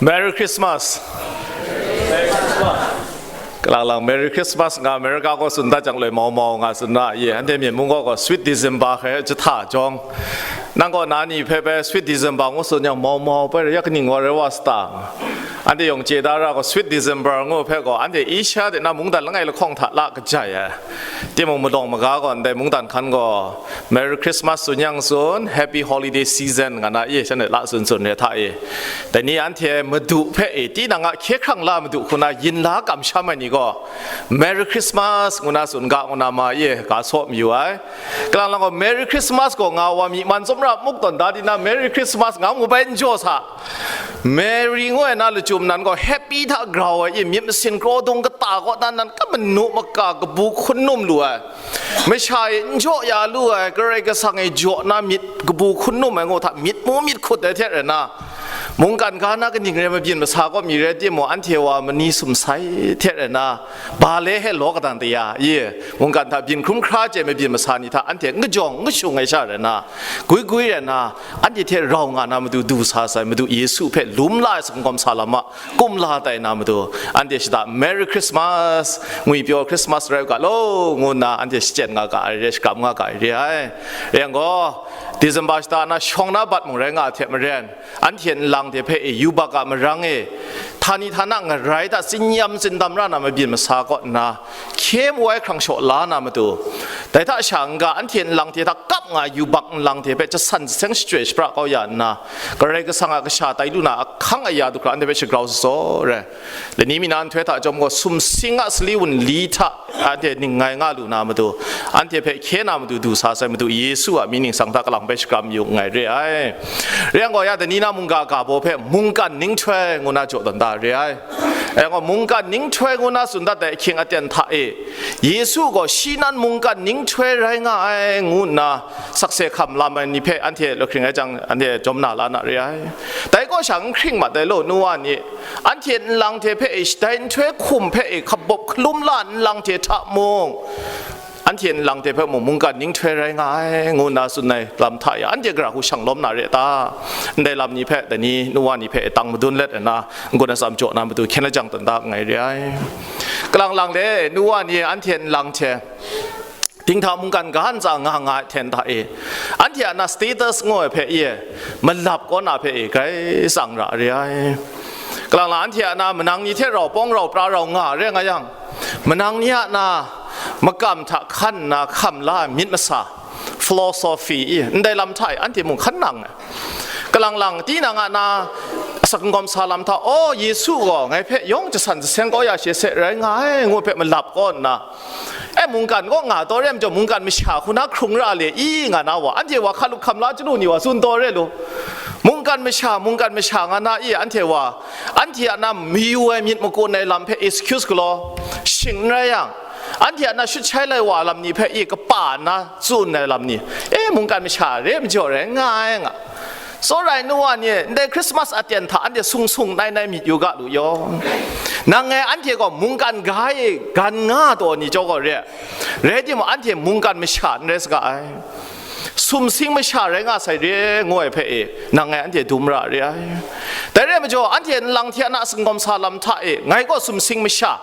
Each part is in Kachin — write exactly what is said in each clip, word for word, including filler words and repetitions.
Merry Christmas. Kalang lang Merry Christmas nga America kaw tsun dat jang loi mau mau nga tsun na ye, anhte myen mung gaw gaw Sweet December hkrai jahta jawng, nang gaw na ni hpe bai Sweet December ngu tsun yang mau mau bai rai ya kaning wa rai wa sata nga. Anhte yawng chye da ra gaw Sweet December ngu hpe gaw anhte Asia de na mungdan langai lahkawng hta la kajai ai. Timung malawng maga gaw ndai mungdan hkan gaw Merry Christmas tsun yang tsun, Happy Holiday Season nga na ye, shanhte la tsun tsun re hta e. Dai ni anhte madu hpe e, tinang a hkye hkrang la madu hku na yin la kamsham ai ni gaw, Merry Christmas ngu na tsun ga ngu na ma ye, ga saw mayu ai. Kalang lang gaw, Merry Christmas gaw nga wa myi man tsawmra muk tawn da di na, Merry Christmas nga mu bai n jaw sa. Merry ngu ai na lachyum nan gaw, Happy hta grau ai, i myit masin kraw dung kata kaw nan, nan ka manu maka kabu hkun num lu ai. Masha e n jaw ya lu ai, Karai Kasang e jaw na myit kabu hkun num ai ngu hta, myit mu myit hkut ai hte rai na, mungkan ga na kaning rai mabyin masa kaw mi rai timung, anhte wa mani sumsai hte rai na, ba le he law kadang daya, ye, mungkan hta byin hkrum hkra chye mabyin masa ni hta anhte n kajawng n kashung ai sha rai na, gwi gwi rai na, anhte hte rau nga na matu du sa sai, Madu Yesu hpe lum la ai sagawm sa lam a kumla tai na matu, anhte shada Merry Christmas, ngwipyaw Christmas rai u ga law, ngu nna anhte shachyen nga ga ai re, shakram nga ga ai re ai. Rai yang gaw, December shata na shawng na bat mung rai nga ai hte maren, anhte nlang hte hpe e yubak a marang e, htani htana ngarai hta tsin yam tsin dam ra na mabyin masa kaw nna, hkye mu ai hkrang shaw la na matu, dai hta sha n-ga anhte nlang hte hta kap nga ai yubak nlang hte hpe jasan jaseng shachyoi shapra kau ya nna, Karai Kasang a kasha tai lu na ahkang aya du hkra anhte hpe shagrau tsawt ai. Lani mi na nhtoi hta chyawm gaw, sumsing a sali wunli hta anhte ning ngai nga lu na matu, anhte hpe hkye na matu du sa sai Madu Yesu a mying ningsang hta kalang bai shakram yu nngai re ai. Rai yang gaw, ya dai ni na mungga ga baw hpe mungkan ninghtoi ngu na jaw tawn da re ai. Rai yang gaw, mungkan ninghtoi ngu na tsun dat ai ahkying aten hta e, Yesu gaw shi nan mungkan ninghtoi rai nga ai ngu nna sakse hkam lam ai ni hpe anhte lahkring ai jang, anhte jawm na la na re ai. Dai kaw sha n hkring mat ai law, nu wa ni, anhte nlang hte hpe e, shadai nhtoi hkum hpe e, hkabawp hkalum la nlang hte hta mung, anhte nlang hte hpe mung mungkan ninghtoi rai nga ai, ngu nna tsun ai lam hta e, anhte gara hku shang lawm na re ta? Ndai lam ni hpe, dai ni nu wa ni hpe e tang madun let nna, n-gun atsam jaw na matu hkyen lajang tawn da nngai re ai. Kalang lang le, nu wa ni anhte nlang hte dinghta mungkan ga ntsa nga nga ai hten hta e, anhte a na status ngu ai hpe e, malap kaw na hpe e, grai tsang ra re ai. Kalang lang anhte a na manang ni hte rau pawng rau pra rau nga re nga yang, manang ni a na makam hta hkan nna hkam la ai myit masa, philosophy i, ndai lam hta e anhte mung hkan nang ai. Kalang lang, tinang a na asak n-gawm sa lam hta, "Aw, Yesu gaw ngai hpe yawng jasan jaseng kau ya she se rai nga ai," ngu hpe malap kaw nna, e, mungkan kaw nga taw re ai majaw, mungkan masha hku na hkrung ra le i nga na wa, anhte wa hkalup hkam la chyalu ni wa tsun taw re lu. Mungkan masha, mungkan masha nga na i, anhte wa, anhte a na mayu ai myit makun ai lam hpe excuse galaw shing n rai yang, anhte a na shut shai lai wa lam ni hpe i kapa nna tsun ai lam ni, e, mungkan masha re majaw rai nga ai nga. Tsawra ai nu wa ni, ndai Christmas aten hta anhte sung sung nai nai myit yu ga lu yaw. Nang e anhte gaw mungkan ga e gan nga taw ni chyawm gaw re, rai timung, anhte mungkan masha n rai saga ai. Sumsing masha rai nga sai re, ngu ai hpe e, nang e anhte dum ra re ai. Dai rai majaw, anhte nlang hte a na singkawm sa lam hta e, ngai gaw sumsing masha,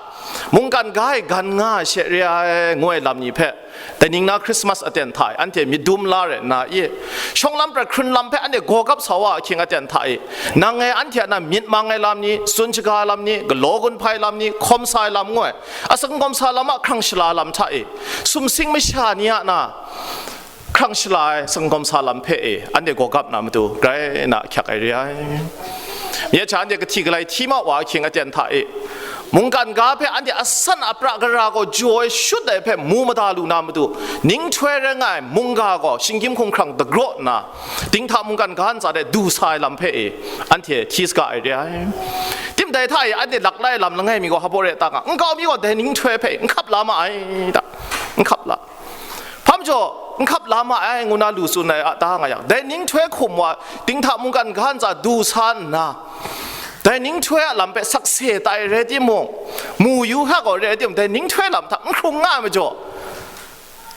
mungkan ga e gan nga ai she re ai, ngu ai lam ni hpe, dai ning na Christmas aten hta e, anhte myit dum la rai nna e, shawng lam prat hkrun lam hpe anhte gawgap sa wa ahkying aten hta e, nang e anhte a na myit mang ai lam ni, tsun shaga ai lam ni, galaw gun hpai lam ni, hkawm sa ai lam ngu ai, asingkawm sa lam a hkrang shala lam hta e, sumsing masha ni a na, hkrang shala ai singkawm sa lam hpe e, anhte gawgap na matu, grai na hkyak ai re ai. Myit hta anhte kahti galai hti ma wa ahkying aten hta e, mungkan ga hpe anhte asan apra gara gaw jaw ai shut ai hpe mu mada lu na matu, ninghtoi rai nga ai mungga gaw shinggyim hkumhkrang dagraw nna, dinghta mungkan ga ntsa de du sa ai lam hpe e, anhte hti saga ai re ai. Tim dai hta e anhte lak lai lam langai mi gaw hpa baw re ta nga, nkau mi gaw dai ninghtoi hpe n hkap la ma ai ta, n hkap la. Hpa majaw, n hkap la ma ai, ngu na lu tsun ai a ta nga yang, dai ninghtoi hkum wa, dinghta mungkan ga ntsa du sa nna, dai ninghtoi a lam hpe sakse tai rai timung, mu yu hka gaw rai timung, dai ninghtoi lam hta n hkrung nga ai majaw,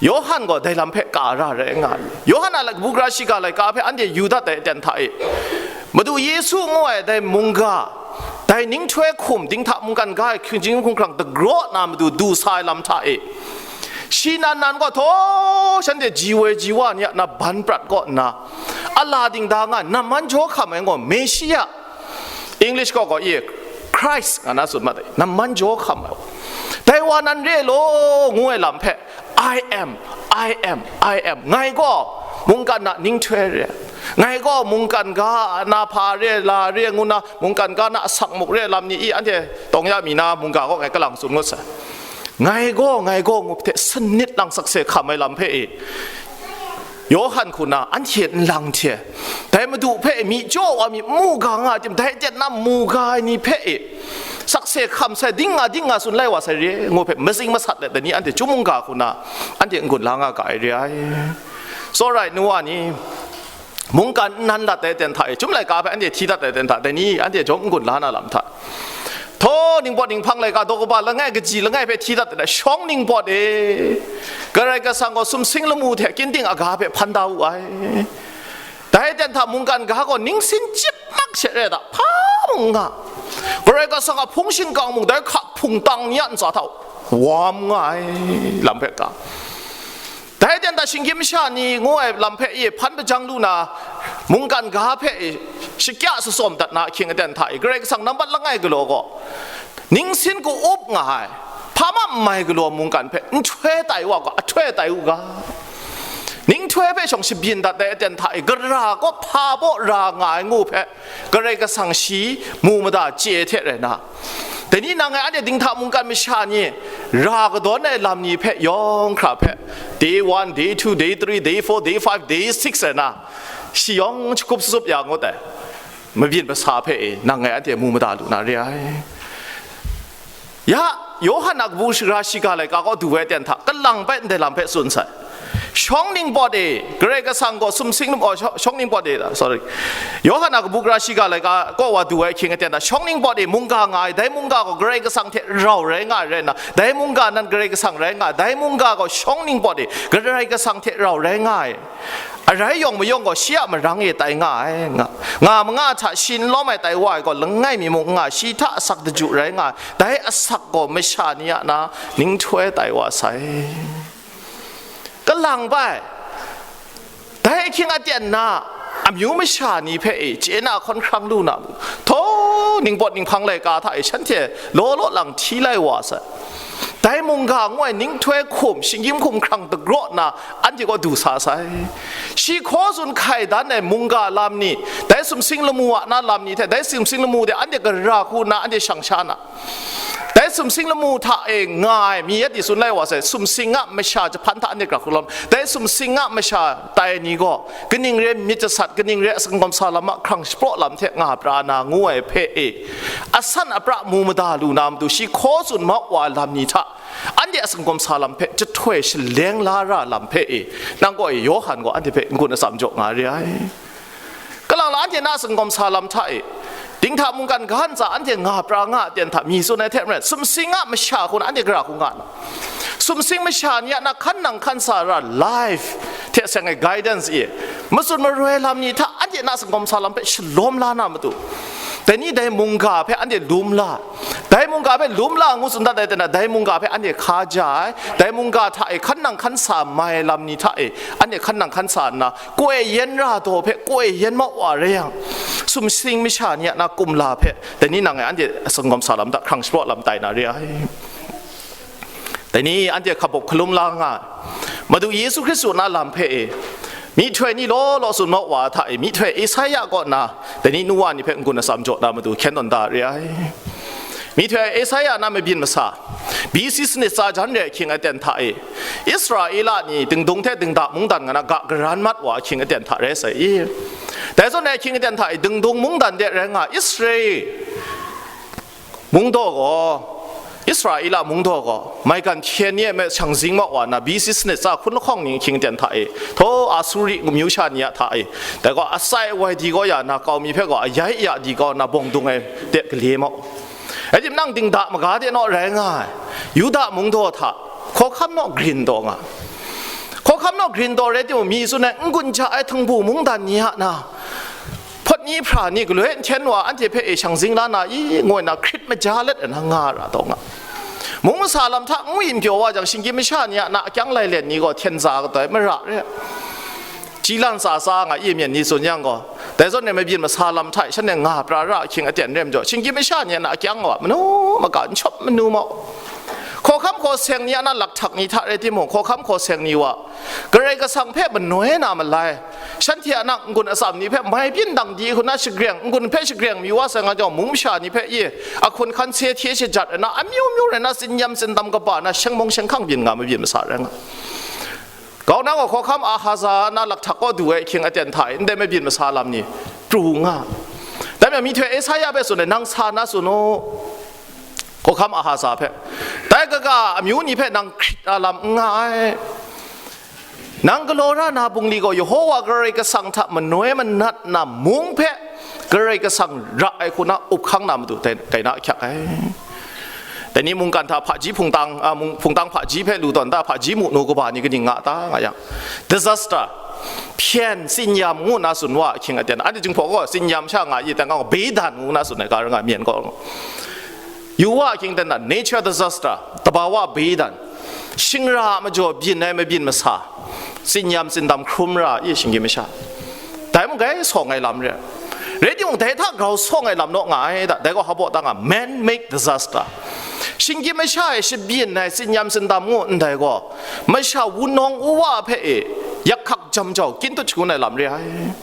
Yawhan gaw dai lam hpe ka ra rai nga ai. Yawhan a laika, bugra shiga laika hpe anhte yu dat ai aten hta e, Madu Yesu ngu ai dai mungga, Dai ninghtoi hkum dinghta mungkan ga ai hkying jing hkumhkrang dagraw na matu du sa ai lam hta e, shi nan nan gaw htaw shanhte ji woi ji wa ni a na ban prat kaw nna, a la dingda nga, namman jaw hkam ai gaw Meshiya, English gaw gaw i, Christ nga na tsun mat ai, namman jaw hkam ai wa. Dai wa nan re law ngu ai lam hpe, I am, I am, I am. Ngai gaw mungkan na ninghtoi re. Ngai gaw mungkan ga na hpa re, la re, ngu na mungkan ga na asak muk re lam ni i, anhte tawng ya mi na mungga gaw ngai kalang tsun ngut sai. Ngai gaw, ngai gaw ngu hte sanit lang sakse hkam ai lam hpe i, Yawhan hku na anhte nlang hte, dai Madu hpe myi jaw wa mi mu ga nga ai tim, dai aten na mu ga ai ni hpe e, sakse hkam sai, ding nga, ding nga tsun lai wa sai re, ngu hpe mazing masat let, dai ni anhte chyum mungga hku na anhte n-gun la nga ga ai re ai. Tsawra ai nu wa ni, mungkan n nan dat ai aten hta e, chyum laika hpe anhte hti dat ai aten hta, dai ni anhte jawm n-gun la na lam hta, htaw ningpawt ninghpang laika daw kaba langai, kaji langai hpe hti dat ai, shawng ningpawt e, Karai Kasang gaw sumsing lamu hte kyin ting aga hpe hpan da wu ai. Dai aten hta mungkan ga gaw ningsin chyip mak she re ai hta, hpa mung nga, Karai Kasang a hpung shingkang mung dai hka hpung tang ni a ntsa hta wam nga ai lam hpe ga. Dai aten hta shinggyim masha ni ngu ai lam hpe e hpan hpajang lu na, mungkan ga hpe e shakya shatsawm dat na ahkying aten hta e, Karai Kasang nambat langai galaw gaw, ningsin ku up nga ai, hpa ma n mai galaw mungkan hpe nhtoi tai wa ga, ahtoi tai u ga. Ninghtoi hpe shawng shabyin dat ai aten hta e, gara gaw hpa baw ra nga ai ngu hpe, Karai Kasang shi mu mada chye hte rai na, dai ni nang ngai anhte dinghta mungkan masha ni ra kadawn ai lam ni hpe yawng hkra hpe, day one, day two, day three, day four, day five, day six rai na, shi yawng jahkup sutsup ya ngut ai. Mabyin masa hpe e, nang ngai anhte mu mada lu na re ai. Ya, Yawhan a kabu shara shiga laika gaw du ai aten hta, kalang bai ndai lam hpe tsun sai. Shawng ningpawt e, Karai Kasang gaw sumsing lamu, oh, shaw-, shawng ningpawt e, sorry. Yawhan a kabu gara shiga laika kaw wa du ai ahkying aten hta, shawng ningpawt e, mungga nga ai, dai mungga gaw Karai Kasang hte rau rai nga ai rai nna, dai mungga nan Karai Kasang rai nga ai, dai mungga gaw shawng ningpawt e, Karai Kasang hte rau rai nga ai. Arai yawng mayawng gaw shi a marang e tai nga ai, nga, nga manga hta shi n lawm ai tai wa ai gaw, langai mi mung n nga, shi hta asak daju rai nga ai, dai asak gaw masha ni a na ninghtoi tai wa sai. Kalang bai, dai ahkying aten na amyu masha ni hpe e chye na hkawn hkrang lu na, htaw ningpawt ninghpang laika hta e shanhte law law lang hti lai wa sai. Dai mungga ngu ai ninghtoi hkum, shinggyim hkum hkrang dagraw nna, anhte gaw du sa sai. Shi hkaw tsun hkai dan ai mungga lam ni, dai sumsing lamu a na lam ni hte, dai sumsing lamu de anhte gara hku nna anhte shang sha na, dai sumsing lamu hta e nga ai mi yet di tsun lai wa sai, sumsing a masha jahpan hta anhte gara hku lawm, dai sumsing a masha tai ni gaw, kaning re myit jasat, kaning re a sangawm sa lam a hkrang shapraw lam hte nga pra na ngu ai hpe e, asan apra mu mada lu na matu, shi hkaw tsun mau wa ai lam ni hta, anhte a sangawm sa lam hpe jahtoi shaleng la ra lam hpe e, nang gaw e, Yawhan gaw anhte hpe n-gun atsam jaw nga re ai. Kalang la anhte na a sangawm sa lam hta e, dinghta mungkan ga ntsa anhte nga pra nga a ten hta mi tsun ai hte maren, sumsing a masha hku na anhte gara hku nga na, sumsing masha ni a na hkan nang hkan sa ra life hte seng ai guidance e, matsun maroi lam ni hta anhte na a sangawm sa lam hpe shalawm la na matu, dai ni dai mungga hpe anhte lum la, dai mungga hpe lum la ngu tsun dat ai ten na, dai mungga hpe anhte hka ja ai, dai mungga hta e hkan nang hkan sa mai lam ni hta e anhte hkan nang hkan sa nna, koi yen ra daw hpe koi yen mau wa rai yang, sumsing masha ni a na kumla hpe dai ni nang e anhte a sangawm sa lam hta hkrang shapraw lam tai na re ai. Dai ni anhte hkabawk hkalum la nga ai. Madu Yesu Hkristu na lam hpe e, myihtoi ni law law tsun mau wa hta e, myihtoi Esaia kaw na, dai ni nu wa ni hpe n-gun atsam jaw na matu hkyen tawn da re ai. Myihtoi Esaia na mabyin masa, B C sanit tsa jan re ai hkying aten hta e, Israela ni dingdung hte dingda mungdan nga na ga garan mat wa ai hkying aten hta rai sai i? Dai zawn ai hkying aten hta e, dingdung mungdan de rai nga Israel mungdaw gaw, Israela mungdaw gaw, maigan hkyen ni e me shang zing mau wa na, B C sanit tsa hkun lahkawng ning ahkying aten hta e, htaw Asuri myu sha ni a hta e, dai gaw atsai awai di kau ya na, kau mi hpe gaw ayai aya di kau na, bawng dung ai de gale mau. Rai timung, dingda maga de naw rai nga ai, Yuda mungdaw hta hkawhkam naw grin taw nga. Hkawhkam naw grin taw rai timung, mi tsun ai n-gun ja ai htingbu mungdan ni a na, hpawt ni hpra ni galoi n hten wa, anhte hpe e shang zing la na i, ngu nna hkrit maja let nna nga ra taw nga. Mung masa lam hta n wyi n pyaw wa jang, shinggyim masha ni a na akyang lailen ni gaw hten za kata ai mara re. Ji lan tsa tsa nga i, myen ni tsun yang gaw, dai zawn e mabyin masa lam hta e shanhte nga pra ra ahkying aten re majaw, shinggyim masha ni a na akyang gaw manu maka n shawp manu mau. Hkawhkam hkaw seng ni a na lakhtak ni hta rai timung, hkawhkam hkaw seng ni wa Karai Kasang hpe manoi na malai, shanhte a na n-gun atsam ni hpe mai byin dang di hku na shagreng, n-gun hpe shagreng mi wa sai nga jawng, mung masha ni hpe i, ahkun hkan se hte shajat rai na, amyu myu rai na, tsinyam tsindam kaba na, shengmawng shengkang byin nga mabyin masa rai nga. Kau na gaw hkawhkam Ahaza na lakhtak kaw du ai ahkying aten hta e, ndai mabyin masa lam ni pru nga. Dai majaw myihtoi Esaia hpe tsun ai, nang sa na tsun u, hkawhkam Ahaza hpe, dai kaga amyu ni hpe nang hkrit na lam n nga ai. Nang galaw ra na bungli gaw, Yehova Karai Kasang hta manoi manat na mung hpe Karai Kasang ra ai hku na up hkang na matu dai, dai na ahkyak ai. Dai ni mungkan hta hpaji hpungtang, a, mung-, hpungtang hpaji hpe lu tawn ta, hpaji mu nu kaba ni kaning nga ta, nga yang, disaster, hpyen, tsinyam ngu na tsun wa ahkying aten, anhte Jinghpaw gaw tsinyam sha nga i, tang gaw beidan ngu na tsun ai ga rai nga, myen gaw. Yu wa ahkying ten na, nature disaster, tabawa beidan, shingra a majaw byin ai mabyin masa, tsinyam tsindam hkrum ra i, shinggyim masha. Dai mung gai sawng ai lam re. Rai timung, dai hta grau sawng ai lam naw nga ai da, dai gaw hpaw ta nga, man make disaster. Shinggyim masha e shabyin ai tsinyam tsindam ngu ndai gaw, masha wunawng uwa hpe e yak hkak jam jau kyin tut shangun ai lam re ai.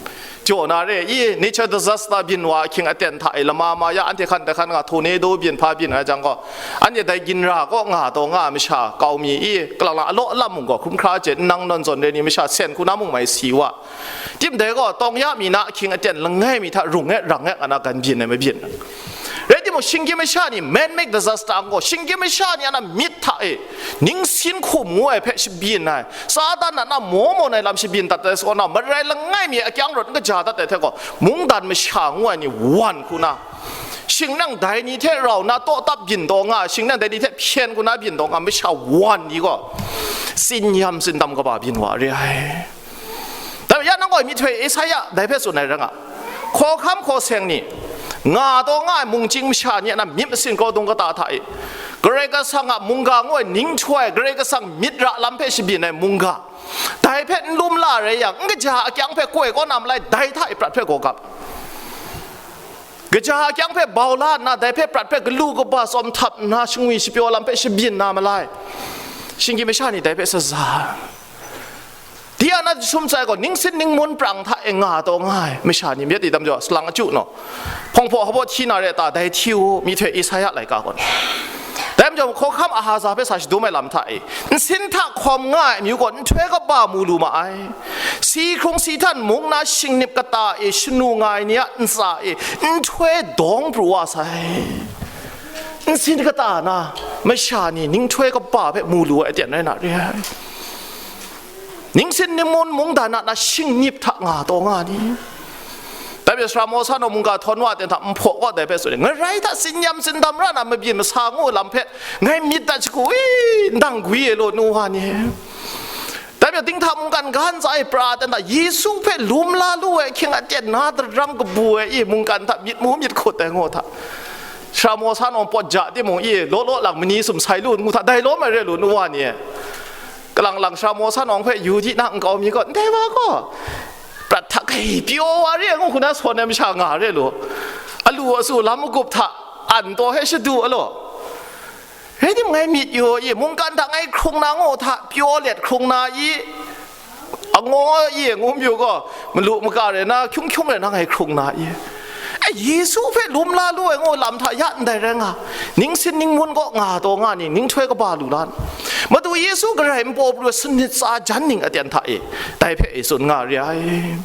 Jaw na re i, nature disaster byin wa ahkying aten hta e lama ma ya, anhte hkan da hkan nga, tornado byin hpa byin ai jang gaw, anhte dai ginra kaw nga taw nga ai masha kau mi i, kalang lang alaw alam mung gaw hkrum hkra chye, nnang nawn zawn re ni masha sen hku na mung mai si wa. Tim dai gaw, tawng ya mi na ahkying aten langai mi hta rung e rang e nga na gan byin ai mabyin. Rai timung, shinggyim masha ni man make disaster ang gaw, shinggyim masha ni a na myit hta e ningsin hkum ngu ai hpe shabyin ai, Satan a na maw mawn ai lam shabyin dat ai sa kaw na, marai langai mi akyang rawt n kaja dat ai hte gaw, mungdan masha ngu ai ni wan hku na, shing nang dai ni hte rau na taw tap byin taw nga, shing nang dai ni hte hpyen hku na byin taw nga, masha wan ni gaw tsinyam tsindam kaba byin wa re ai. Dai ya nang gaw myihtoi Esaia dai hpe tsun ai rai nga, hkawhkam hkaw seng ni, nga taw nga ai mungchying masha ni a na myit masin kraw dung kata hta e, Karai Kasang a mungga ngu ai ning htuai, Karai Kasang myit ra lam hpe shabyin ai mungga, dai hpe n lum la rai yang, n kaja akyang hpe koi kaw na malai, dai hta e prat hpe gaw gap. Kaja akyang hpe bau la nna, dai hpe prat hpe galu kaba tsawm htap nna, shangwi shapyaw lam hpe shabyin na malai, shinggyim masha ni dai hpe saza. Di a na jahtum tsai gaw, ningsin ningmun prang hta e nga taw nga ai masha ni myit i tam jaw, salang achyu naw, hpawng hpaw hpaw hti na re ta, dai hti u, myihtoi Esaia laika gaw. Dai majaw, hkawhkam Ahaza hpe sa shadum ai lam hta e, nsin hta hkawm nga ai amyu gaw nhtoi kaba mu lu ma ai. Si hkrung si htan mung na shingnip kata e shanu nga ai ni a ntsa e nhtoi dawng pru wa sai. Nsin kata na masha ni ninghtoi kaba hpe mu lu ai aten rai na re ai. Ningsin ningmun mungdan a na shingnip hta nga taw nga ni? Dai majaw sara maw sa naw mungga htawn wa ten hta nhpaw kaw dai hpe tsun ai, ngarai hta tsinyam tsindam ra na mabyin masa ngu lam hpe ngai myit dat shagu i, ndang gwi e law nu wa ni? Dai majaw dinghta mungkan ga ntsa e pra ten hta Yesu hpe lum la lu ai ahkying aten na daram kabu ai i, mungkan hta myit mu myit hkut ai ngu hta, sara maw sa naw pawt ja timung i, law law lang mani sum sai lu ngu hta, dai lawm ai re lu nu wa ni? Kalang lang sara maw sa nawng hpe yu di na nkau mi gaw, ndai wa gaw prat hta kai pyaw wa re ai ngu hku na sawn ai masha nga re lu. Alu asu lam magup hta an taw hpe shadu a law. Rai tim ngai myit yu i, mungkan hta ngai hkrung na ngu hta pyaw let hkrung na i, angaw i, ngu mayu gaw, malu maka rai na, hkyung hkyung rai na ngai hkrung na i. E, Yesu hpe lum la lu ai ngu lam hta ya ndai rai nga, ningsin ningmun kaw nga taw nga ni, ninghtoi kaba lu la. Madu Yesu garai npaw pru ai sanit tsa jan ning aten hta e, dai hpe e tsun nga re ai.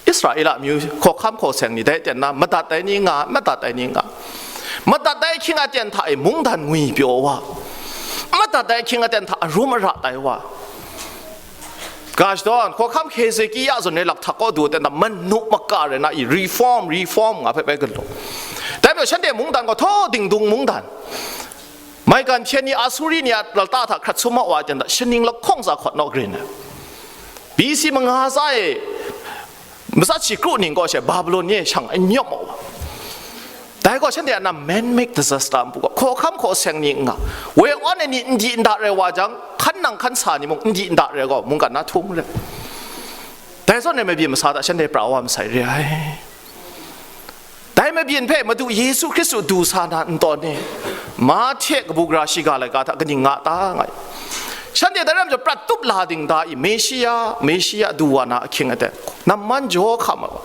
Israela amyu hkawhkam hkaw seng ni dai aten na, madat ai ni nga, madat ai ni nga. Madat ai ahkying aten hta e mungdan ngwi pyaw wa, madat ai ahkying aten hta arum ara tai wa. Ga shadawn, hkawhkam Hezekia zawn re lakhtak kaw du aten hta, manu maka rai na i, reform, reform nga hpe bai galaw. Dai majaw shanhte mungdan gaw htaw dingdung mungdan, maigan hpyen ni, Asuri ni a lalta hta hkrat sum wa ai ten hta, shaning lahkawng za hkawt naw grin ai. B C manga tsa e, matsat shi kru ning gaw she Babilon ni e shang n yawm maw wa. Dai gaw shanhte a na man-made disaster npu gaw, hkawhkam hkaw seng ni n nga, woi awn ai ni n di n da rai wa jang, hkan nang hkan sa ni mung n di n da rai gaw, mungkan na htung rai. Dai zawn rai mabyin masa hta shanhte pra wa masai re ai. Dai mabyin hpe Madu Yesu Hkristu du sa na n tawn ni? Mahte kabu gara shiga laika hta kaning nga ta nga i? Shanhte dai ram jaw prat tup la ding da i? Meshia, Meshia du wa na ahkying aten, namman jaw hkam ai wa,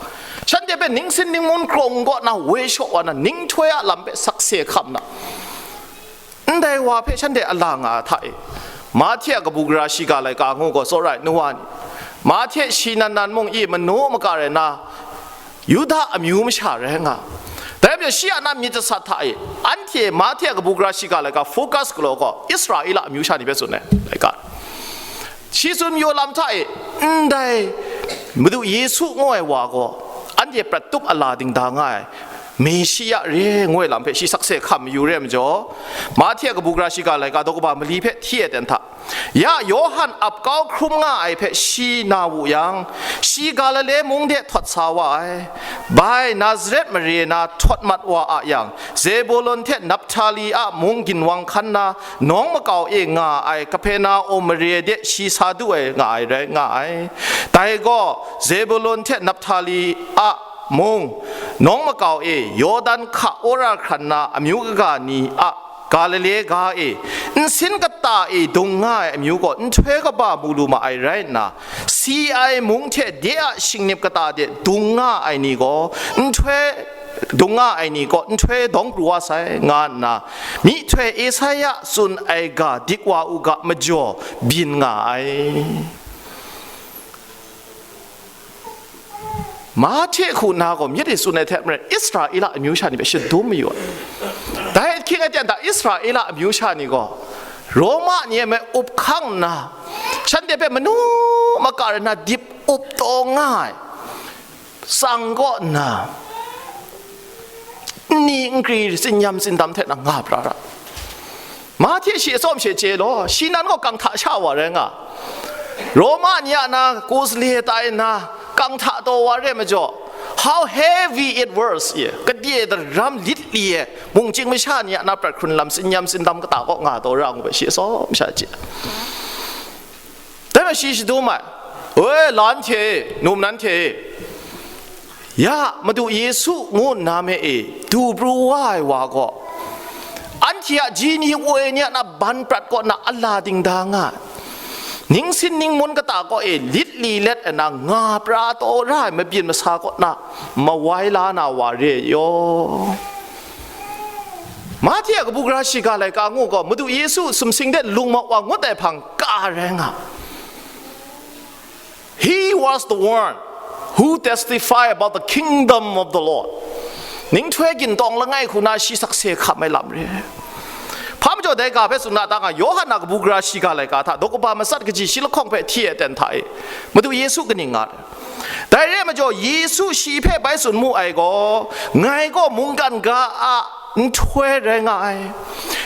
shanhte hpe ningsin ningmun krawng kaw na woi shaw wa na, ninghtoi a lam hpe sakse hkam na, ndai wa hpe shanhte a la nga hta e? Mahte a kabu gara shiga laika ngu gaw tsawra ai, nu wa ni. Mahte shi nan nan mung i manu maka rai na, Yuda amyu masha rai nga. Dai majaw shi a na myit jasat hta e, anhte Mahte a kabu gara shiga laika focus galaw gaw Israela amyu sha ni hpe tsun ai laika. Shi tsun mayu lam hta e, ndai Madu Yesu ngu ai wa gaw anhte prat tup a la ding da nga ai, Meshia re ngu ai lam hpe shi sakse hkam mayu re ai majaw, Mahte a kabu gara shiga laika daw kaba mali hpe hti ai ten hta, ya Yawhan ap kau hkrum nga ai hpe shi na wu yang, shi Galile mung de htawt sa wa ai. Bai Nazaret mare na htawt mat wa a yang, Zebulun hte Naphtali a mung ginwang hkan na nawng makau e nga ai Kapernaum mare de shi sa du ai nga ai rai nga ai. Dai gaw Zebulun hte Naphtali a mung, nawng makau e Yawdan hka wora hkran na amyu kaga ni a Galile ga e, nsin kata e dung nga ai amyu gaw nhtoi kaba mu lu ma ai rai nna, si ai mung hte de a shingnip kata de dung nga ai ni gaw nhtoi, dung nga ai ni gaw nhtoi dawng pru wa sai, nga nna myihtoi Esaia tsun ai ga dik wa u ga majaw byin nga ai. Mahte hku na gaw myit e tsun ai hte maren, Israela amyu sha ni hpe shadum mayu ai. Dai ahkying aten hta Israela amyu sha ni gaw Roma ni e me up hkang nna, shanhte hpe manu maka rai na dip up taw nga ai, tsang kaw nna, nni nkri tsinyam tsindam hte nang nga pra ra. Mahte shi atsawm she chye law, shi nan gaw kang hta sha wa rai nga. Roma ni a na, ku sale tai nna, kang hta taw wa re majaw, how heavy it was, ye, kadye daram lit li e, mungchying masha ni a na prat hkrun lam, tsinyam tsindam kata kaw nga taw ra ngu hpe shi atsawm sha chye. Dai majaw shi shadum ai, "Oi, la anhte e, num nanhte e, ya, Madu Yesu ngu nna me e du pru wa ai wa gaw, anhte a ji ni woi ni a na ban prat kaw na a la ding da nga ai, ningsin ningmun kata kaw e lit li let ai na nga pra taw ra ai mabyin masa kaw na mawai la na wa re yaw." Mahte a kabu gara shiga laika ngu gaw, Madu Yesu sumsing de lung mat wa ngut ai hpang ka rai nga. He was the one who testify about the kingdom of the Lord. Ninghtoi gin tawng langai hku na shi sakse hkam ai lam re. Hpa majaw dai ga hpe tsun na ta nga, Yawhan a kabu gara shiga laika hta daw kaba matsat kaji shi lahkawng hpe hti ai aten hta e, Madu Yesu kaning nga ai? Dai re ai majaw, Yesu shi hpe bai tsun mu ai gaw, ngai gaw mungkan ga a nhtoi rai nga ai.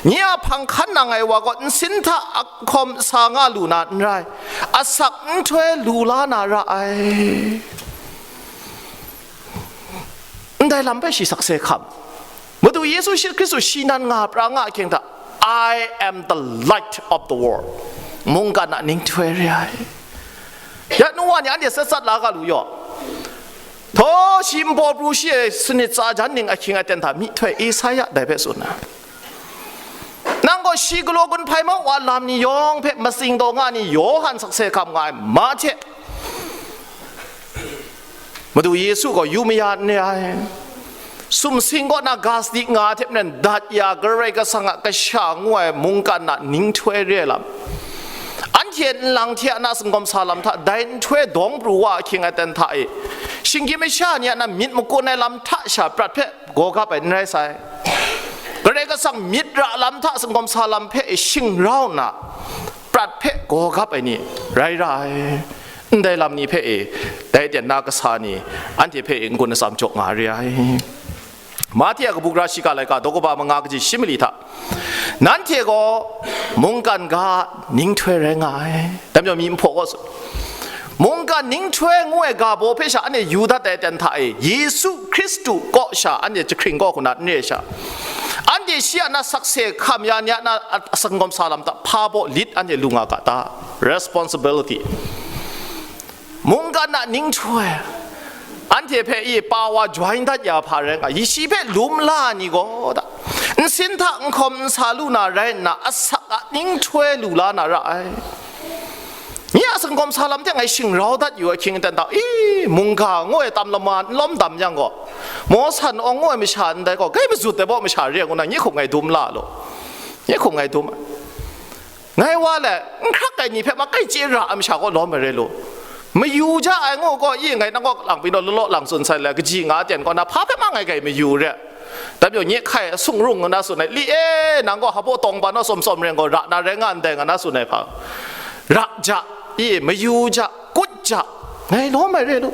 Nye a hpang hkan nang ai wa gaw nsin hta ahkawm sa nga lu na n rai, asak nhtoi lu la na ra ai. Ndai lam hpe shi sakse hkam. Madu Yesu shi Hkristu shi nan nga pra nga ahkying hta, "I am the light of the world." Mungkan a ninghtoi re ai. Ya nu wa ni anhte sat sat la ga lu yaw. Htaw shi npaw pru shi e sanit tsa jan ning ahkying aten hta myihtoi Esaia dai hpe tsun ai. Nang gaw shi galaw gun hpai mau wa lam ni yawng hpe matsing taw nga ni Yawhan sakse hkam nga ai, Mahte. Madu Yesu gaw yu maya n re ai. Sumsing kaw na ga sadi nga hte maren dat ya Karai Kasang a kasha ngu ai mungkan a ninghtoi re ai lam, anhte nlang hte a na singkawm sa lam hta dai nhtoi dawng pru wa ahkying aten hta e, shinggyim masha ni a na myit makun ai lam hta sha prat hpe gaw gap ai n rai sai. Karai Kasang myit ra lam hta singkawm sa lam hpe e shing rau nna, prat hpe gaw gap ai ni rai ra ai. Ndai lam ni hpe e, dai aten na kasa ni, anhte hpe e n-gun atsam jaw nga re ai. Mahte a kabu gara shiga laika daw kaba manga kaji shi mali hta, nanhte gaw mungkan ga ninghtoi rai nga ai. Dai majaw mi nhpaw gaw, mungkan Ninghtoi ngu ai ga baw hpe sha anhte yu dat ai aten hta e, Yesu Hkristu kaw sha anhte jahkring kaw hku na n re sha, anhte shi a na sakse hkam ya ni a na a-, asangkawm sa lam hta hpa baw lit anhte lu nga ga ta? Responsibility. Mungkan a ninghtoi, anhte hpe i pa wa join dat ya hpa rai nga, i shi hpe lum la ni gaw ta? Nsin hta nhkawm nsa lu na rai nna, asak a ninghtoi lu la na ra ai. Nye a singkawm sa lam hte ngai shing rau dat yu ai hkying aten hta, i, mungga ngu ai tam lama n lawm dam yang gaw, Mawsan Awng ngu ai masha ndai gaw, gai mazut ai baw masha re ngu na, nye hkum ngai dum la law. Nye hkum ngai dum ai. Ngai wa le, n hkrak ai ni hpe ma kai chye ra ai masha kaw lawm ai re lu. Mayu ja ai ngu gaw, i, ngai nang kaw lang pyi naw, law law lang tsun sai le, kaji nga ten kaw na, hpa hpe ma ngai gai mayu re. Dai majaw nye hkai sung rung nga na tsun ai, li e, nang gaw hpa baw tawng ban naw tsawm tsawm reng gaw, ra na rai nga ndai nga na tsun ai hpa. Ra ja, i, mayu ja, kut ja, ngai lawm ai re lu.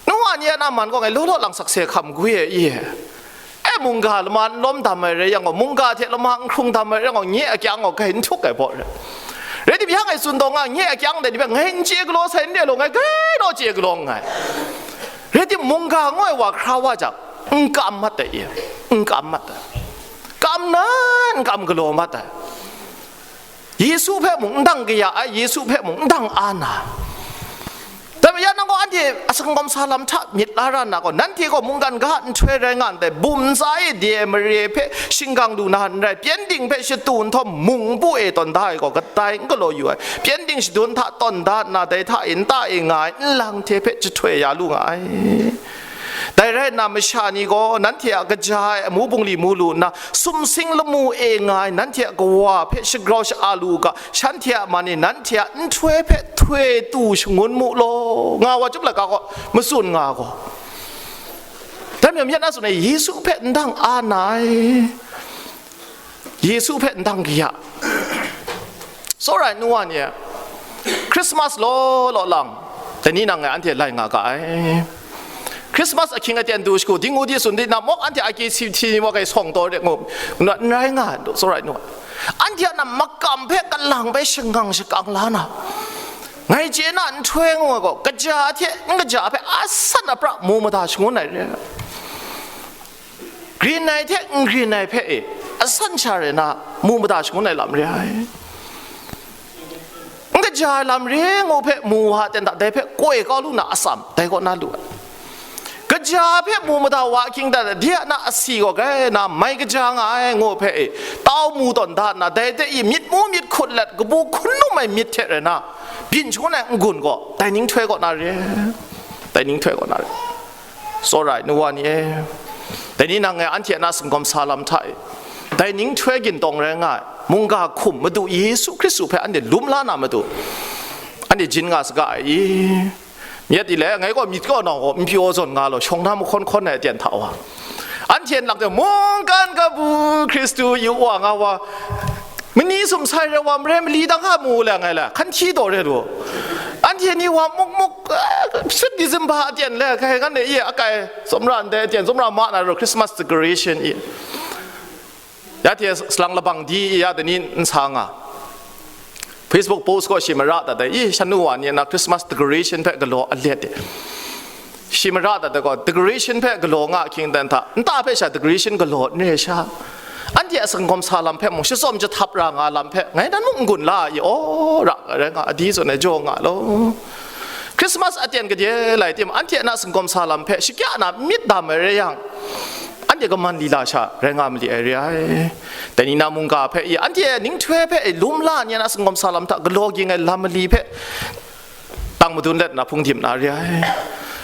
Nu wa ni a na man gaw ngai law law lang sakse hkam gwi e, i. E, mungga lama n lawm dam ai rai yang gaw, mungga hte lama n hkrung dam ai rai yang gaw, nye a kyang gaw gai n htuk ai baw re. Rai tim, ya ngai tsun taw nga, nye a kyang dai ni hpe ngai n chye galaw sai n re law, ngai gai naw chye galaw nngai. Rai tim, mungga ngu ai wa hkra wa jang, n kam mat ai, e, n kam mat ai. Kam na, n kam galaw mat ai. Yesu hpe mung n dang kaya ai, Yesu hpe mung n dang a na. Dai majaw nang gaw anhte a singkawm sa lam hta myit la ra nna gaw, nanhte gaw mungkan ga nhtoi rai nga ndai, bum ntsa e de ai mare hpe shingkang lu na n rai, pyengdin hpe shatu nhtawm mung npu e tawn da ai gaw, kadai n galaw yu ai, pyengdin shadun hta tawn da nna, dai hta e nta e nga ai nlang hte hpe jahtoi ya lu nga ai. Dai rai nna, masha ni gaw nanhte a kaja ai amu bungli mu lu nna, sumsing lamu e nga ai nanhte a kawa hpe shagrau sha-a lu u ga, shanhte a man e nanhte a nhtoi hpe htoi tu shangun mu law, nga wa chyum laika gaw matsun nga gaw. Dai majaw, myit na tsun ai, Yesu hpe n dang a na ai. Yesu hpe n dang kaya. Tsawra ai nu wa ni e, Christmas law law lang, dai ni nang ngai anhte lai nga ga ai. Christmas ahkying aten du shagu, dingu di tsun di na mawk, anhte a kyi si hti ni wa kai sawng taw re ngu, n rai nga ai, tsawra ai nu wa. Anhte a na makam hpe kalang bai shangang shakang la na, ngai chye na nhtoi ngu ai gaw, kaja hte n kaja hpe asan apra mu mada shangun ai re. Grin ai hte n grin ai hpe e, asan sha rai na, mu mada shangun ai lam re ai. N kaja ai lam re ngu hpe mu wa ten hta, dai hpe koi kau lu na atsam, dai kaw na lu ai. Kaja hpe mu mada wa ahkying dan, de a na asi gaw grai na, mai kaja nga ai ngu hpe e, tau mu tawn da nna, dai hte i myit mu myit hkut let, kabu hkun lum ai myit hte rai na, byin shangun ai n-gun gaw, dai ninghtoi kaw na re ai. Dai ninghtoi kaw na re ai. Tsawra ai nu wa ni e, dai ni nang ngai anhte a na singkawm sa lam hta e, dai ninghtoi gintawng rai nga ai mungga hkum Madu Yesu Hkristu hpe anhte lum la na matu, anhte jin nga saga ai i? Myit i le, ngai gaw myit kaw nawng gaw n pyaw zawn nga law, shawng na mahkawn hkawn ai aten hta wa, anhte nlak de mungkan kabu Hkristu yu wa nga wa, mani sum sai re wa, mare mali dang a mu le ngai le, hkan hti taw re lu. Anhte ni wa muk muk, eh, sut December aten le, kai ngan e, i, akai, tsawmra ndai aten, tsawmra ma na ru, Christmas decoration i. Ya hte salang labang di i, ya dai ni n sa nga. Facebook post gaw shi mara dat ai, i, shan nu wa ni na Christmas decoration hpe galaw a let e. Shi mara dat ai gaw, decoration hpe galaw nga ahkying dan hta, nta hpe sha decoration galaw n re sha. Anhte a singkawm sa lam hpe mung, shatsawm jahtap ra nga lam hpe, ngai nan mung n-gun la ai, aw, ra rai nga, adi zawn ai jaw nga law. Christmas aten gade lai tim, anhte a na singkawm sa lam hpe shakya na myit dam ai rai yang, anhte kaman lila sha rai nga mali ai re ai. Dai ni na mungga hpe i, anhte ninghtoi hpe i, lum la ni a na singkawm sa lam hta galaw ging ai lam mali hpe, tang madun let nna hpung dim na re ai.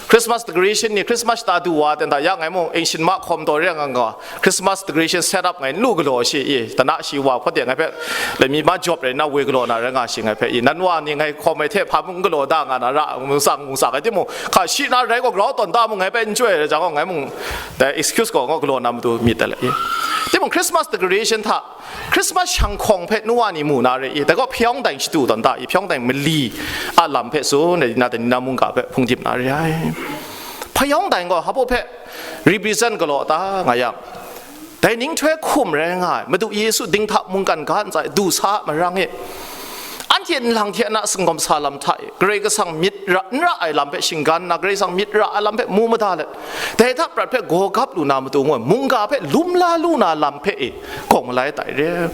Christmas decoration ni, Christmas shata du wa ten hta, ya ngai mung, Ancient ma hkawm taw re nga nga, Christmas decoration set up ngai n lu galaw shi i, tana shi wa hpawt de ngai hpe, laimi ma jawp rai nna woi galaw na rai nga shi ngai hpe i, nan wa ni ngai hkawm ai hte hpa mung n galaw da nga na ra, mung tsang mung tsang ai timung, hka shi na rai gaw grau tawn da mung ngai hpe n chyoi ai rai jang gaw, ngai mung dai excuse gaw ngaw galaw na matu myit ai le i. Timung Christmas decoration hta, Christmas shang hkawng hpe nu wa ni mu na re i, dai gaw hpayawng dai shatu tawn da i, hpayawng dai mali a lam hpe tsun ai, na dai ni na mungga hpe hpung dim na re ai. Hpayawng dai gaw hpa baw hpe represent galaw ta nga yang, dai ninghtoi hkum rai nga ai, Madu Yesu dinghta mungkan ga ntsa e du sa marang e. Anhte Anhte nlang hte na singawm sa lam hta e, Karai Kasang myit ra, n ra ai lam hpe shinggan nna, Karai Kasang myit ra ai lam hpe mu mada let, dai hta prat hpe gaw gap lu na matu ngu ai, mungga hpe lum la lu na lam hpe e, gawng malai tai re.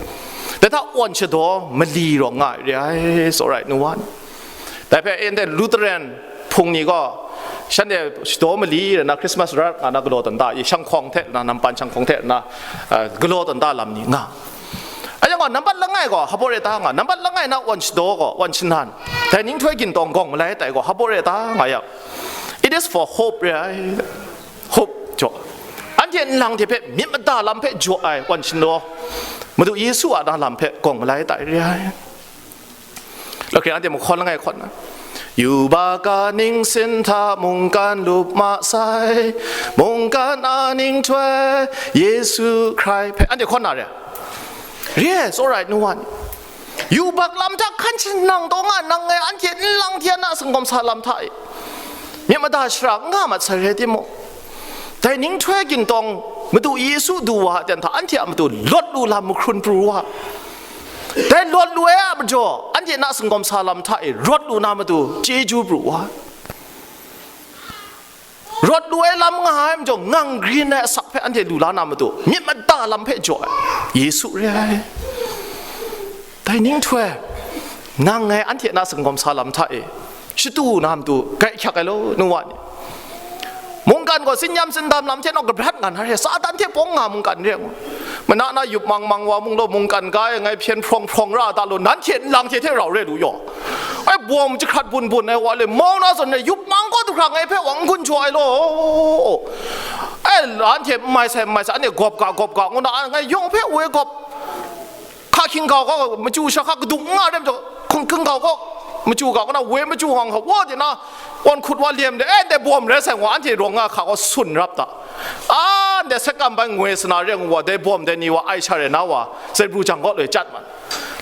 Dai hta awn shadaw mali rawng nga ai re ai, tsawra ai nu wa ni. Dai hpe anhte Lutheran hpung ni gaw, shanhte shadaw mali re na Christmas rat nga na galaw tawn da i, shanghkawng hte na, nampan shanghkawng hte na, eh, galaw tawn da lam ni nga. Anhte gaw nambat langai gaw hapawt re ta nga, nambat langai na awn shadaw gaw, awn shanan, dai ninghtoi gintawng gawng malai tai gaw hapawt re ta nga yang, it is for hope re ai. Hope jaw. Anhte nlang hte hpe myit mada lam hpe jaw ai awn shadaw, Madu Yesu a na lam hpe gawng malai tai re ai. Lawhkring anhte mahkawn langai hkawn na, yubak a ningsin hta mungkan lup ma sai, mungkan a ninghtoi Yesu Hkrai hpe, anhte hkawn na re? Re ai, tsawra ai nu wa ni. Yubak lam hta hkan shanang taw nga nang ngai, anhte nlang hte na singawm sa lam hta e, myit mada shara n nga mat sai rai timung, dai ninghtoi gintawng Madu Yesu du wa a ten hta anhte a matu lawt lu lam mahkrun pru wa. Dai lawt lu ai a majaw, anhte na singawm sa lam hta e rawt lu na matu chyeju pru wa. Rawt lu ai lam nga ai majaw, ngang grin ai asak hpe anhte lu la na matu, myit mada lam hpe jaw ai, Yesu re ai. Dai ninghtoi, nang ngai anhte na singawm sa lam hta e, shatu na matu, gai hkyak ai law, nu wa ni. Mungkan gaw tsin yam tsin dam lam hte naw kabrat nga na re, Satan hte pawng nga mungkan re ngu. Mana na yup mang mang wa mung law, mungkan ga e ngai hpyen hprawng hprawng ra ta law, nanhte nlang hte hte rau re lu yaw. Ai, bawm jahkrat bun bun ai wa le, mau na zawn re, yup mang kaw du hkra ngai hpe wa n gun jaw ai law. Ai, anhte n mai sai, n mai sai, anhte gawp ga, gawp ga, ngu na, ngai yawng hpe woi gawp. Hka hkying gau gaw, machyu sha hka kaduk n nga re majaw, hkying, hkying gau gaw, machyu gau gaw na, woi machyu hkang hka, wa de na, wan hkut wa lem de, eh, ndai bawm rai sai ngu, anhte rawng nga hka gaw sun rap ta. Ah, ndai sekam bai ngoi sana re ngu wa, dai bawm dai ni wa, ai sha rai na wa, zai bru jang gaw loi chyat man.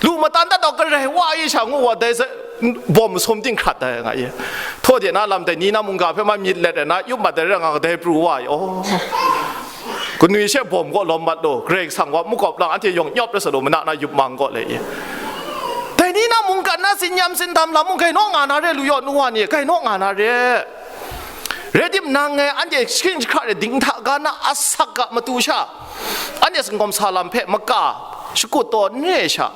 Lu matan dat dau karai wa ai sha ngu wa, dai zai, bawm masum ting hkrat ai nga ye. Htaw de na lam dai ni na mungga hpe ma myit let ai na, yup mat dai rai nga, dai pru wa ai, oh. Kanwi she bawm gaw lawm mat law, Karai Kasang wa makawp lang, anhte yawng nyawp rai sa law, mana na yup mang gaw le i. Dai ni na mungkan na tsin yam tsin dam lam mung, gai naw nga na re lu yaw, nu wa ni, gai naw nga na re. Rai timung nang ngai anhte shahking jahkra de dinghta ga na asak ga matu sha, anhte singawm sa lam hpe maka shakut taw n re ai sha,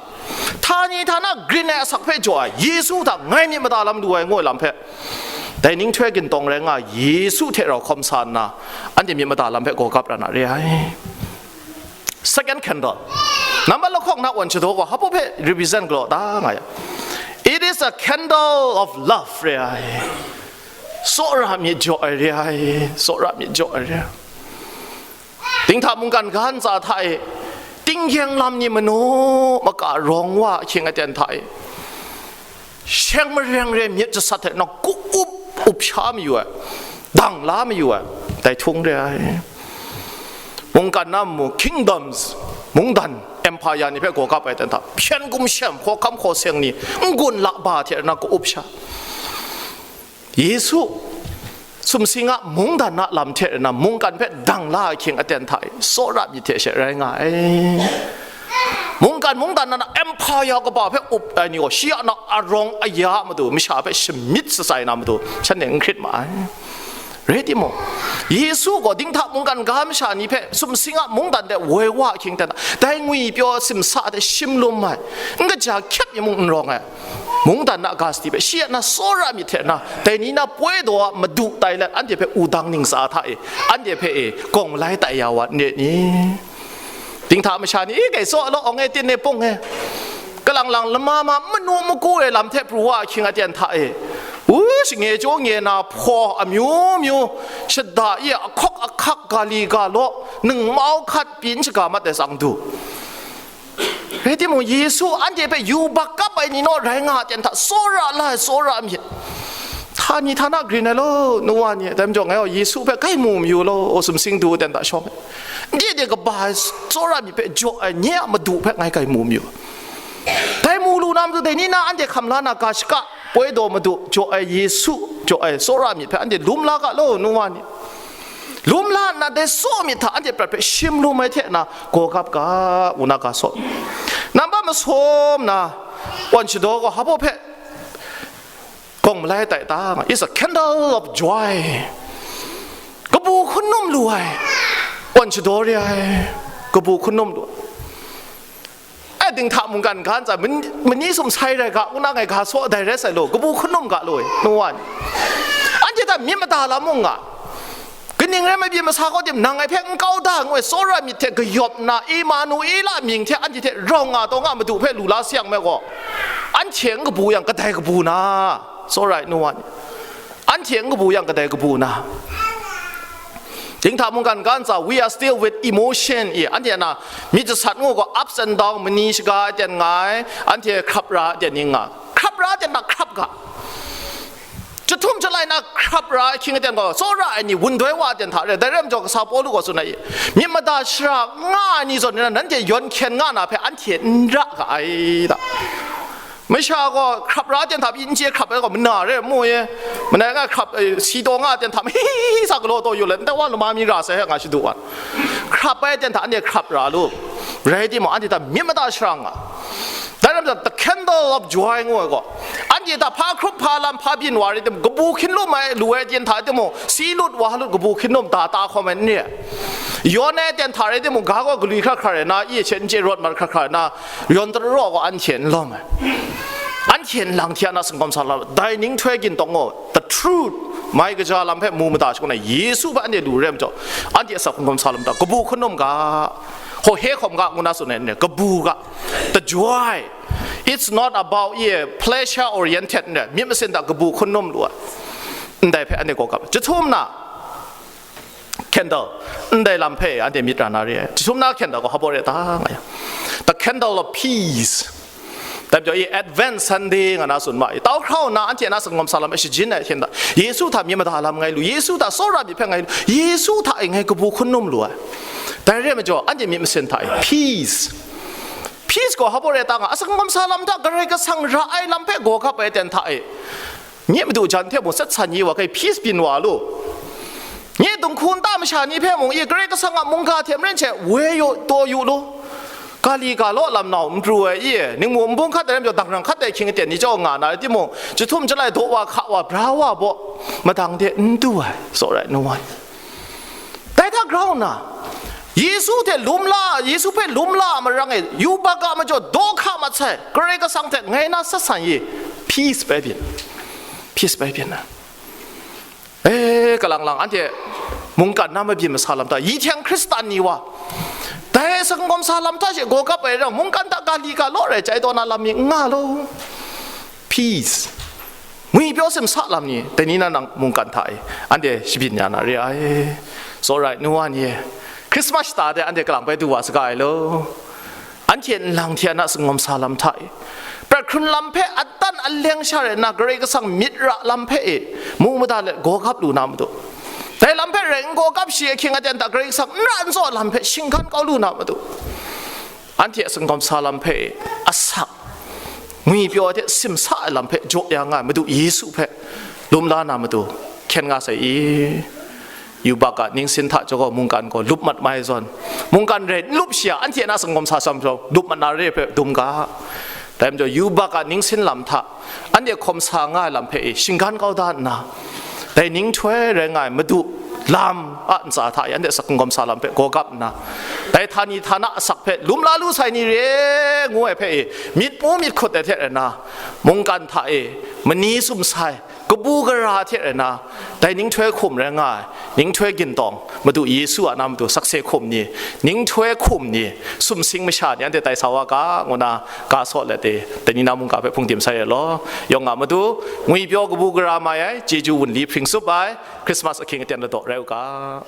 htani htana grin ai asak hpe jaw ai, Yesu hta ngai myit mada lam lu ai ngu ai lam hpe, dai ninghtoi gintawng rai nga Yesu hte rau hkawm sa nna, anhte myit mada lam hpe gaw gap ra na re ai. Second candle. Nambat lahkawng na wan shadaw gaw, hpa hpe represent galaw ta nga ya? It is a candle of love, re ai. Tsawra myit jaw ai, re ai. Tsawra myit jaw ai, re ai. Dinghta mungkan ga ntsa hta e, tinggyeng lam ni manu maka rawng wa ahkying aten hta e, sheng mareng re myit jasat hte na ku-up up sha mayu ai, dang la mayu ai, dai htung re ai. Mungkan na mu, kingdoms, mungdan, empire ni hpe gaw kap ai ten hta, hpyen gumshem, hkawhkam hkaw seng ni, n-gun lakba hte na ku-up sha. Yesu sumsing a mungdan a lam hte na mungkan hpe dang la ahkying aten hta e, tsawra myit hte she rai nga ai. Mungkan mungdan na empire kaba hpe up ai ni gaw, shi a na arawng aya a matu, masha hpe shamyit shatsai na matu, shanhte n hkrit ma ai. Rai timung, Yesu gaw dinghta mungkan ga masha ni hpe sumsing a mungdan de woi wa ahkying ten hta, dai ngwi pyaw simsa hte shim lum ai, n kaja hkyep mi mung n rawng ai. Mungdan na ga sadi hpe shi a na tsawra myit hte na, dai ni na poi daw a madu tai let, anhte hpe wudang ningsa hta e, anhte hpe e, gawng malai tai ya wa n re ni? Dinghta masha ni, i, gai tsaw law, awng e, tin e, pung e, kalang lang lama ma manu magu ai lam hte pru wa ahkying aten hta e, u, shange chyaw nge na hpaw amyu myu, shada e ahkawk ahkak, ga li ga law, ningmau hkat pyi n shaga mat ai tsang du. Rai timung, Yesu anhte hpe yubak kap ai ni naw rai nga ai ten hta, tsawra la ai tsawra myit. Htani htana grin ai law, nu wa ni, dai majaw ngai gaw Yesu hpe kai mu mayu law, o sumsing du ten hta shawng ai. Ndai de kaba ai tsawra myit hpe jaw ai nye a madu hpe ngai kai mu mayu. Dai mu lu na matu dai ni na anhte hkam la na ga shaka, poi daw madu, jaw ai Yesu, jaw ai tsawra myit hpe anhte lum la ga law, nu wa ni. Lum la nna dai tsaw myit hta anhte prat hpe shim lum ai hte na gaw gap ga, ngu na ga saw. Nambat masum na, Wan shadaw gaw hpa baw hpe gawng malai tai ta nga, is a candle of joy. Kabu hkun num lu ai wan shadaw re ai, kabu hkun num lu ai. E, dinghta mungkan ga ntsa, mani sum sai rai ga, wunang e ga saw dai rai sai law, kabu hkun num ga law, nu wa ni. Anhte hta myit mada lam mung nga. Kaning rai ma byin masa kaw tim, nang ngai hpe n kau da ngu ai tsawra myit hte kayawp nna, Emanuela mying hte anhte hte rau nga taw nga Madu hpe lu la sayang me gaw, anhte n kabu yang kadai kabu na? Tsawra ai nu wa ni, anhte n kabu yang kadai kabu na? Dinghta mungkan ga ntsa, we are still with emotion i, anhte na myit jasat ngu gaw, ups and down, mani shaga ai ten nga ai, anhte hkrap ra ai ten ning nga, hkrap ra ai ten na hkrap ga. Jahtum jalai na hkrap ra ai hkying aten gaw, tsawra ai ni wun doi wa ai ten hta re. Dai rai majaw, kasa Pawlu gaw tsun ai, myit mada shara nga ai ni zawn ni na, nanhte yawn hkyen nga na hpe anhte n ra ga ai ta. Masha gaw hkrap ra ai ten hta pyi n chye hkrap ai gaw mana re, mu e. Manai nga hkrap, eh, si taw nga ai ten hta, hi hi hi sa galaw taw yu let, ndai wa lama mi ra sai he nga shadu wa. Hkrap ai ten hta anhte hkrap ra lu. Rai timung, anhte hta myit mada shara nga. Dai lam jang, the candle of joy ngu ai gaw, anhte hta hpa hkrup hpa lam hpa byin wa rai tim, kabu hkyin lu mai lu ai ten hta timung, si lut wa lut kabu hkyin lum da ta hkawm ai n re ai. Yawn ai ten hta rai timung, ga gaw galwi hkra hkra rai na, i hte n chye rawt mat hkra hkra rai na, yawn tara raw gaw anhte n lawm ai. Anhte nlang hte na singkawm sa lam, dai ninghtoi gin tawng gaw, the truth, mai kaja lam hpe mu mada shangun ai Yesu hpe anhte lu rai majaw, anhte a sa hkungkam sa lam ta, kabu hkun num ga, hkaw he hkawm ga ngu na tsun ai n re, kabu ga, the joy. It's not about, yeah, pleasure oriented n re, myit masin hta kabu hkun num lu ai. Ndai hpe anhte gaw gap. Jahtum na candle, ndai lam hpe anhte myit ra na re ai. Jahtum na candle gaw hpa baw re ta nga yang, the candle of peace. Dai majaw i Advent Sunday nga na tsun ma i, tau hkrau nna anhte na singkawm sa lam e shajin ai hte nda, Yesu hta myit mada lam ngai lu, Yesu hta tsawra myit hpe ngai lu, Yesu hta e ngai kabu hkun num lu ai. Dai re ai majaw, anhte myit masin hta e peace. Peace gaw hpa baw re ta nga, a singkawm sa lam hta Karai Kasang ra ai lam hpe gaw gap ai ten hta e, nye madu jan hte mung sat san ye wa, kai peace byin wa lu. Nye dinghku nta masha ni hpe mung, i Karai Kasang a mungga hte maren she woi yu, taw yu lu. Ga li ga law lam nau n pru ai, i ningmu nbung hkat ai ram jaw, dangrang hkat ai hkying aten ni jaw nga na rai timung, jahtum jalai daw wa, hka wa, bra wa baw, madang de n du ai, tsawra ai nu wa ni. Dai hta grau nna, Yesu hte lum la, Yesu hpe lum la a marang e, yubak a majaw daw hka mat sai, Karai Kasang hte ngai na sat san ye, peace bai byin, peace bai byin na. E, kalang lang, anhte mungkan na mabyin masa lam hta, yi hte Hkristan ni wa, dai singkawm sa lam hta she gaw gap ai rang, mungkan hta ga li ga law rai chye taw na lam mi n nga law. Peace. Ngwi pyaw simsa lam ni, dai ni na nang mungkan hta e, anhte shabyin ya na re ai. Tsawra ai nu wa ni e, Christmas shata de anhte kalang bai du wa saga ai law. Anhte nlang hte na singawm sa lam hta e, prat hkrun lam hpe atan aleng sha rai nna, Karai Kasang myit ra lam hpe e, mu mada let gaw gap lu na matu. Dai lam hpe rai n gaw gap shi ahkying aten hta Karai Kasang n ra n tsaw lam hpe shinggan kau lu na matu. Anhte a singkawm sa lam hpe e, asak, ngwi pyaw hte simsa ai lam hpe jaw ya nga ai Madu Yesu hpe lum la na matu hkyen nga sai i? Yubak a ningsin hta jaw gaw mungkan gaw lup mat mai zawn, mungkan rai n lup shi a, anhte na singkawm sa sam jaw lup mat na re hpe dum ga. Dai majaw, yubak a ningsin lam hta anhte hkawm sa nga ai lam hpe e shinggan kau da nna, dai ninghtoi rai nga ai Madu lam a ntsa hta e anhte asak hkungkam sa lam hpe gaw gap nna, dai htani htana asak hpe lum la lu sai ni re ngu ai hpe e myit mu myit hkut ai hte rai nna, mungkan hta e mani sum sai, kabu gara hte rai nna, dai ninghtoi hkum rai nga ai, ninghtoi gintawng, Madu Yesu a na matu sakse hkum ni, ninghtoi hkum ni, sumsing masha ni anhte tai sa wa ga, ngu na ga saw let e, dai ni na mungga hpe hpung dim sai ai law. Yawng a matu, ngwi pyaw kabu gara mai ai, chyeju wunli hpring tsup ai, Christmas ahkying aten ladaw rai u ga.